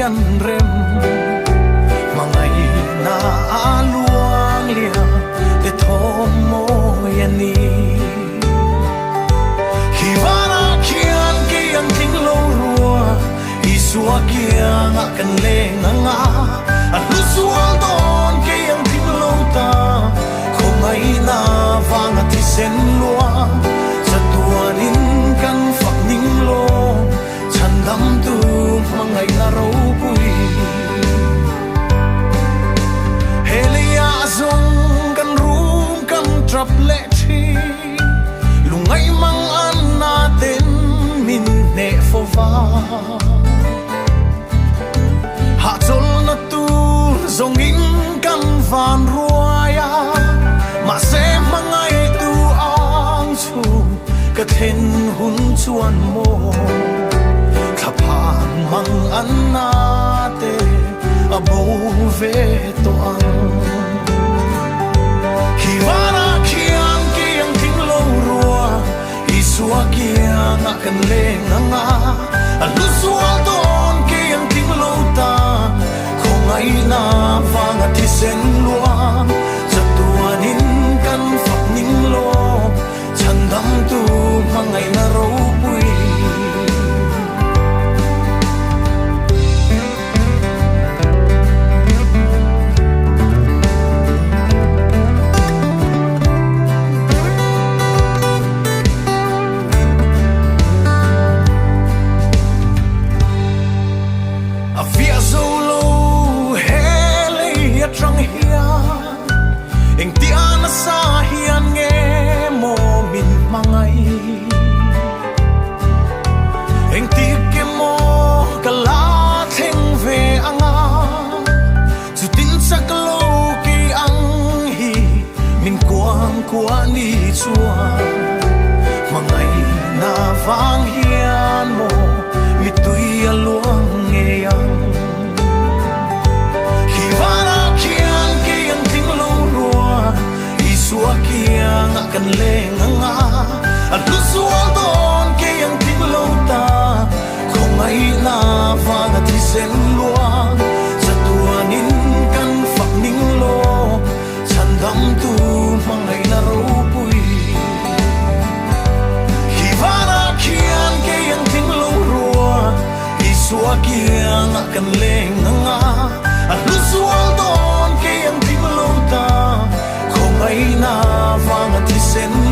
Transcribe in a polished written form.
an rem Hmangaihna a luang liam te thawm mawi a ni. Khi vanah khian kei ang tling lo rua Isua kiangah kan leng ang a, a hlu zual dawn kei ang tling lo ta Khawngaihna vanga thisen luang chatuanin kan fak ning lawm Chhandamtu hmangaihna ropui. He leiah zawng kan rum kan tap leh thin, lungngaih mang an na ten min hneh fo va. Hahchawlhna tur zawngin kan van ruai a, mahse hmangaihtu ang chu Ka thlen hun chuan maw thlaphan mang an na te a bo ve tawh ang. Khi vanah khian kei ang tling lo rua Isua kiangah kan leng ang a, a hlu zual dawn kei ang tling lo ta Khawngaihna vanga thisen luang chatuanin kan fak ning lawm Chhandamtu hmangaihna ropui. A fiah zo lo he lei atang hian Engtia nasa hian nge maw min hmangaih? Engtik emaw ka la thleng ve anga chutin chak lo kei ang hi min kuang kuah ni chuan hmangaihna vang hian maw mittui a luang ngei ang. Khi vanah khian kei an tling lo rua, Isua kiangah kan leng ang a, a hlu zual dawn kei an tling lo ta, khawngaihna vanga thisen luang, chatuanin kan fak ning law, chhandamtu hmangaihna ropui. Khi vanah khian kei an tling lo rua, Isua kiangah kan leng ang a, a hlu zual dawn kei ang tling lo ta, khawngaihna vanga thisen.